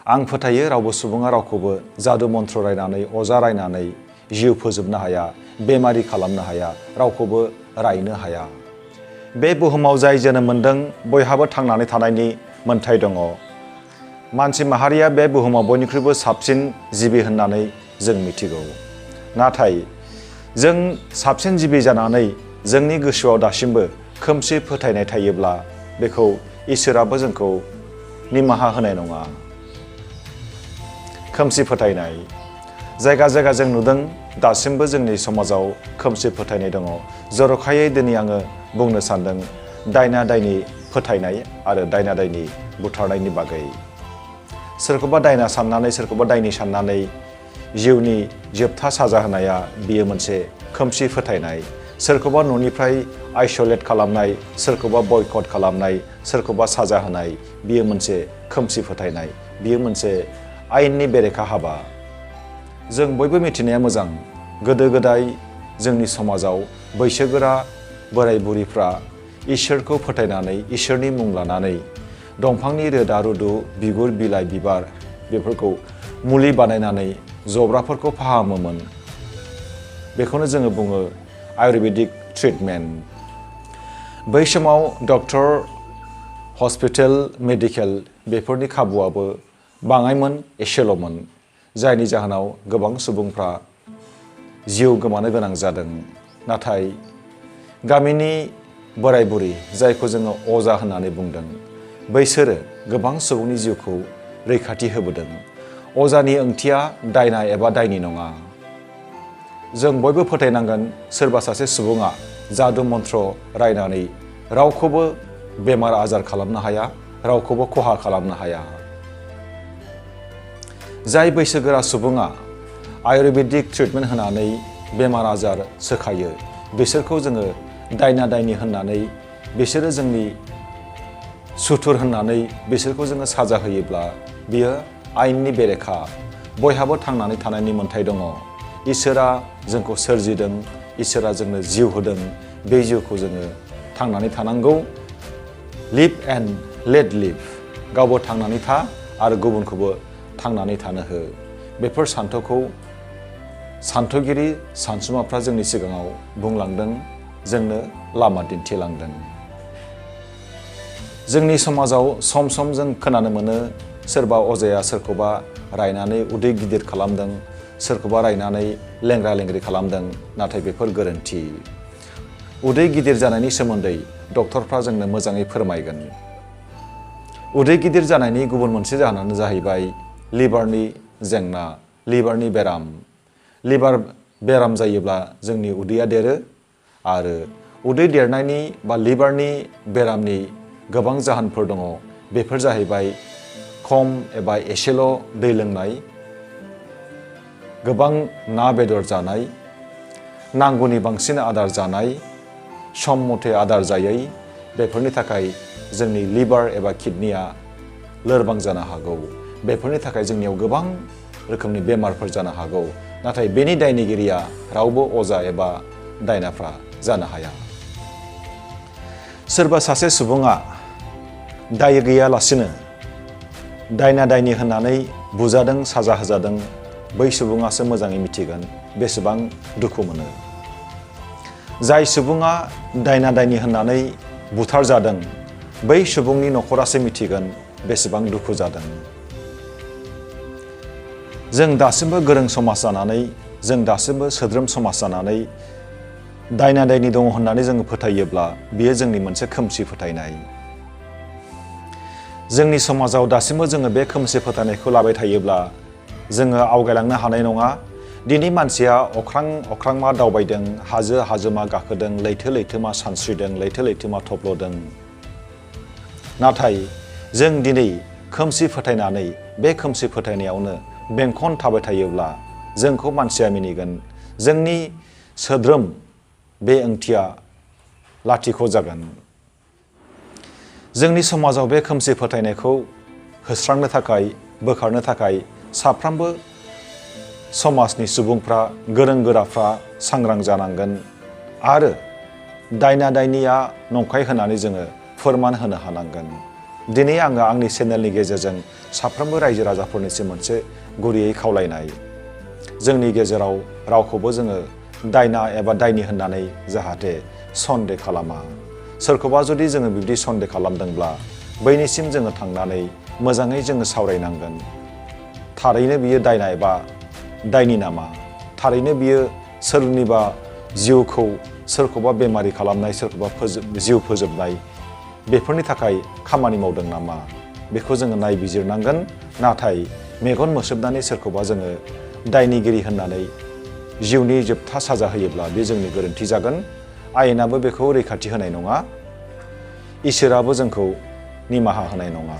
आं फोथायो रावबो सुबुङा रावखौबो जादु मन्त्र रायनानै अजा रायनानै जिउ फोजोबनो हाया, बेमारि खालामनो हाया, रावखौबो रायनो हाया। बे बुहुमाव जाय जोनोम मोनदों बयहाबो थांनानै थानायनि मोन्थाय दङ। मानसि माहारिया बे बुहुमाव बयनिख्रुइबो साबसिन जिबि होननानै जों मिथिगौ। नाथाय जों साबसिन जिबि जानानै जोंनि गोसोआव दासिमबो खोमसि फोथायनाय थायोब्ला बेखौ इसोराबो जोंखौ निमाहा होनाय नङा। खोमसि फोथायनाय जायगा जायगा जों नुदों दासिमबो जोंनि समाजाव खोमसि फोथायनाय दङ। जर'खायै दिनै आङो बुंनो सान्दों दायना दायनि फोथायनाय आरो दायना दायनि बुथारनायनि बागै। सोरखौबा दायना साननानै सोरखौबा दायनि साननानै जिउनि जोबथा साजा होनाया बियो मोनसे खोमसि फोथायनाय। सोरखौबा न'निफ्राय आइसलेट खालामनाय, सोरखौबा बयकट खालामनाय, सोरखौबा साजा होनाय बियो मोनसे खोमसि फोथायनाय। बियो मोनसे आयेननि बेरेखा हाबा। जों बयबो मिथिनाया मोजां गोदो गोदाय जोंनि समाजाव बैसोगोरा बोराय बुरिफ्रा इसोरखौ फोथायनानै इसोरनि मुं लानानै दंफांनि रोदा रुदु बिगुर बिलाइ बिबार बेफोरखौ मुलि बानायनानै जब्राफोरखौ फाहामोमोन। बेखौनो जोङो बुङो आयुर्वेदिक ट्रिटमेन्ट। बै समाव डक्टर, हस्पिटेल, मेडिकेल बेफोरनि खाबुआबो बाङायमोन, एसेल'मोन, जायनि जाहोनाव गोबां सुबुंफ्रा जिउ गोमानो गोनां जादों। नाथाय गामिनि बोराय बुरि जायखौ जोङो अजा होननानै बुंदों बैसोरो गोबां सुबुंनि जिउखौ रैखाथि होबोदों। अजानि ओंथिया दायना एबा दायनि नङा। जों बयबो फोथायनांगोन सोरबा सासे सुबुङा जादु मन्त्र रायनानै रावखौबो बेमार आजार खालामनो हाया, रावखौबो खहा खालामनो हाया। जाय बैसोगोरा सुबुङा आयुर्वेदिक ट्रिटमेन्ट होनानै बेमार आजार सोखायो बिसोरखौ जोङो दायना दायनि होननानै बिसोरो जोंनि सुथुर होननानै बिसोरखौ जोङो साजा होयोब्ला बियो आयेननि बेरेखा। बयहाबो थांनानै थानायनि मोन्थाय दङ। इसोरा जोंखौ सोरजिदों, इसोरा जोंनो जिउ होदों, बे जिउखौ जोङो थांनानै थानांगौ। Live and let live. गावबो थांनानै था आरो गुबुनखौबो थांनानै थानो हो। बेफोर सान्थौखौ सान्थौगिरि सानसुमाफ्रा जोंनि सिगाङाव बुंलांदों, जोंनो लामा दिन्थिलांदों। जोंनि समाजाव सम सम जों खोनानो मोनो सोरबा अजाया सोरखौबा रायनानै उदै गिदिर खालामदों, सोरखौबा रायनानै लेंग्रा लेंग्रि खालामदों। नाथाय बेफोर गोरोन्थि। उदै गिदिर जानायनि सोमोन्दै डक्टरफ्रा जोंनो मोजाङै फोरमायगोन। उदै गिदिर जानायनि गुबुन मोनसे जाहोनानो जाहैबाय लिभारनि जेंना, लिभारनि बेराम। लिभार बेराम जायोब्ला जोंनि उदैया देरो आरो उदै देरनायनि बा लिभारनि बेरामनि गोबां जाहोनफोर दङ। बेफोर जाहैबाय खम एबा एसेल' दै लोंनाय, गोबां ना बेदर जानाय, नांगौनि बांसिन आदार जानाय, सम मथे आदार जायै। बेफोरनि थाखाय जोंनि लिभार एबा किडनिया लोरबां जानो हागौ। बेफोरनि थाखाय जोंनियाव गोबां रोखोमनि बेमारफोर जानो हागौ। नाथाय बेनि दायनिगिरिया रावबो अजा एबा दायनाफ्रा जानो हाया। सोरबा सासे सुबुङा दाय गैयालासिनो दायना दायनि होननानै बुजादों, साजा होजादों, बै सुबुङासो मोजाङै मिथिगोन बेसेबां दुखु मोनो। जाय सुबुङा दायना दायनि होननानै बुथारजादों बै सुबुंनि न'खरासो मिथिगोन बेसेबां दुखु जादों। जों दासिमबो गोरों समाज जानानै, जों दासिमबो सोद्रोम समाज जानानै दायना दायनि दङ होननानै जोङो फोथायोब्ला बियो जोंनि मोनसे खोमसि फोथायनाय। जोंनि समाजाव दासिमबो जोङो बे खोमसि फोथायनायखौ लाबाय थायोब्ला जोङो आवगायलांनो हानाय नङा। दिनै मानसिया अख्रांमा दावबायदों, हाजो हाजोमा गाखोदों, लैथो लैथोमा सानस्रिदों, लैथो लैथोमा थब्ल'दों। नाथाय जों दिनै खोमसि फोथायनानै बे खोमसि फोथायनायावनो बेंखन थाबाय थायोब्ला जोंखौ मानसिया मिनिगोन। जोंनि सोद्रोम बे ओंथिया लाथिख' जागोन। जोंनि समाजाव बे खोमसि फोथायनायखौ होस्रांनो थाखाय, बोखारनो थाखाय साफ्रोमबो समाजनि सुबुंफ्रा, गोरों गोराफ्रा सांग्रां जानांगोन आरो दायना दायनिया नंखाय होनानै जोङो फोरमान होनो हानांगोन। दिनै आङो आंनि चेनेलनि गेजेरजों साफ्रोमबो रायजो राजाफोरनिसिम मोनसे गुरैयै खावलायनाय, जोंनि गेजेराव रावखौबो जोङो दायना एबा दायनि होननानै जाहाथे सन्देह खालामा। सोरखौबा जुदि जोङो बिब्दि सन्देह खालामदोंब्ला बैनिसिम जोङो थांनानै मोजाङै जोङो सावरायनांगोन। थारैनो बियो दायना एबा दायनि नामा? थारैनो बियो सोरनिबा जिउखौ सोरखौबा बेमारि खालामनाय, सोरखौबा जिउ फोजोबनाय बेफोरनि थाखाय खामानि मावदों नामा? बेखौ जोङो नायबिजिरनांगोन। नाथाय मेगन मोसोबनानै सोरखौबा जोङो दायनिगिरि होननानै जिउनि जोबथा साजा होयोब्ला बे जोंनि गोरोन्थि जागोन। आयेनाबो बेखौ रैखाथि होनाय नङा, इसोराबो जोंखौ निमाहा होनाय नङा।